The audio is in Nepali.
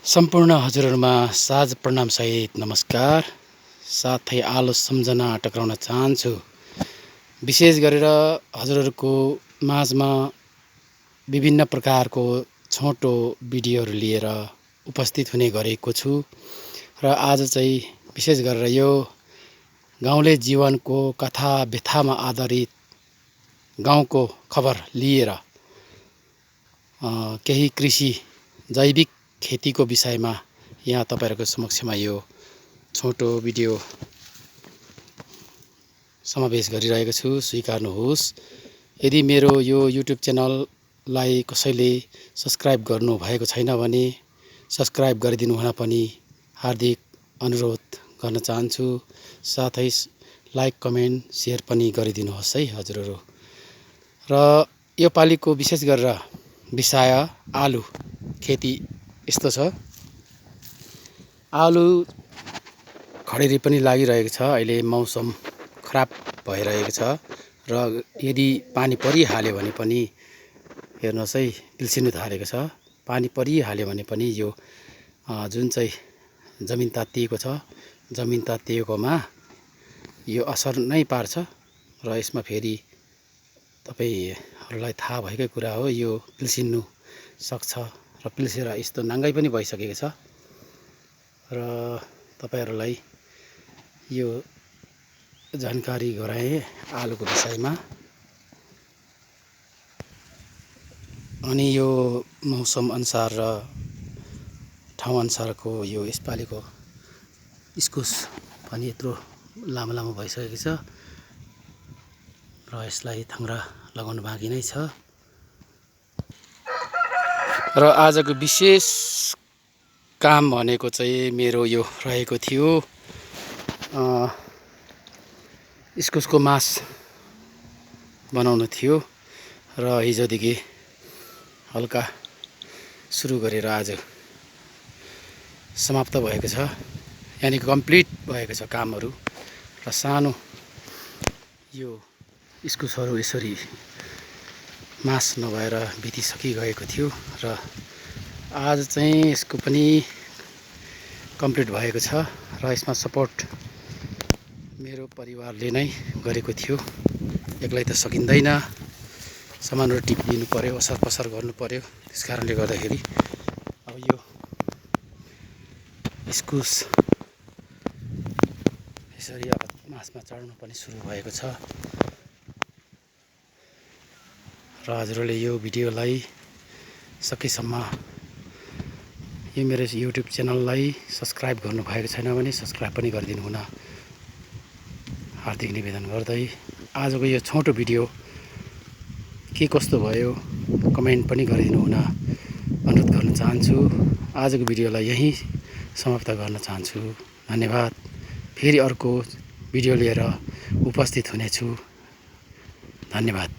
सम्पूर्ण हजुरहरुमा साझ प्रणाम सहित नमस्कार साथै आलो सम्झना टक्राउन चाहन्छु। विशेष गरेर हजुरहरुको माझमा विभिन्न प्रकारको छोटो भिडियोहरु लिएर उपस्थित हुने गरेको छु र आज चाहिँ विशेष गरेर यो गाउँले जीवनको कथा व्यथामा आधारित गाउँको खबर लिएर केही कृषि जैविक खेतीको विषयमा यहाँ तपाईहरुको समक्षमा यो छोटो भिडियो समावेश गरिरहेको छु। स्वीकार्नुहोस्। यदि मेरो यो युट्युब च्यानललाई कसैले सब्स्क्राइब गर्नु भएको छैन भने सब्स्क्राइब गरिदिनु हुन पनि हार्दिक अनुरोध गर्न चाहन्छु। साथै लाइक कमेन्ट शेयर पनि गरिदिनुहोस् है हजुरहरु। र यो पालीको विशेष गरेर विषय आलु खेती यस्तो छ। आलु खडेरी पनि लागिरहेको छ। अहिले मौसम खराब भइरहेको छ र यदि पानी परिहाल्यो भने पनि हेर्नुहोस् है पिल्सिनु थालेको छ। पानी परिहाल्यो भने पनि यो जुन चाहिँ जमिन तातिएको छ, जमिन तातिएकोमा यो असर नै पार्छ र यसमा फेरि तपाईहरुलाई थाहा भएकै कुरा हो यो पिल्सिनु सक्छ र पिल्सेर यस्तो नाङ्गै पनि भइसकेको छ र तपाईहरुलाई यो जानकारी गराए आलुको विषयमा। अनि यो मौसम अनुसार र ठाउँ अनुसारको यो यसपालीको इस्कुस पनि यत्रो लामो लामो भइसकेको छ र यसलाई थाङ्ग्रा लगाउनु बाँकी नै छ। र आजको विशेष काम भनेको चाहिँ मेरो यो रहेको थियो इस्कुसको मास बनाउनु थियो र हिजोदेखि हल्का सुरु गरेर आज समाप्त भएको छ, यानी कम्प्लिट भएको छ कामहरु। र सानो यो इस्कुसहरु यसरी मास नभएर बितिसकिगएको थियो र आज चाहिँ यसको पनि कम्प्लिट भएको छ र यसमा सपोर्ट मेरो परिवारले नै गरेको थियो। एक्लै त सकिँदैन, सामानहरु टिपिदिनु पर्यो, ओसार पसार गर्नु पर्यो। त्यसकारणले गर्दाखेरि अब यो इस्कुस यसरी अब मासमा चढ्नु पनि सुरु भएको छ र हजुरले यो भिडियोलाई सकेसम्म यो मेरो युट्युब च्यानललाई सब्स्क्राइब गर्नु भएको छैन भने सब्स्क्राइब पनि गरिदिनु हुन हार्दिक निवेदन गर्दै आजको यो छोटो भिडियो के कस्तो भयो कमेन्ट पनि गरिदिनु हुन अनुरोध गर्न चाहन्छु। आजको भिडियोलाई यही समाप्त गर्न चाहन्छु। धन्यवाद। फेरि अर्को भिडियो लिएर उपस्थित हुनेछु। धन्यवाद।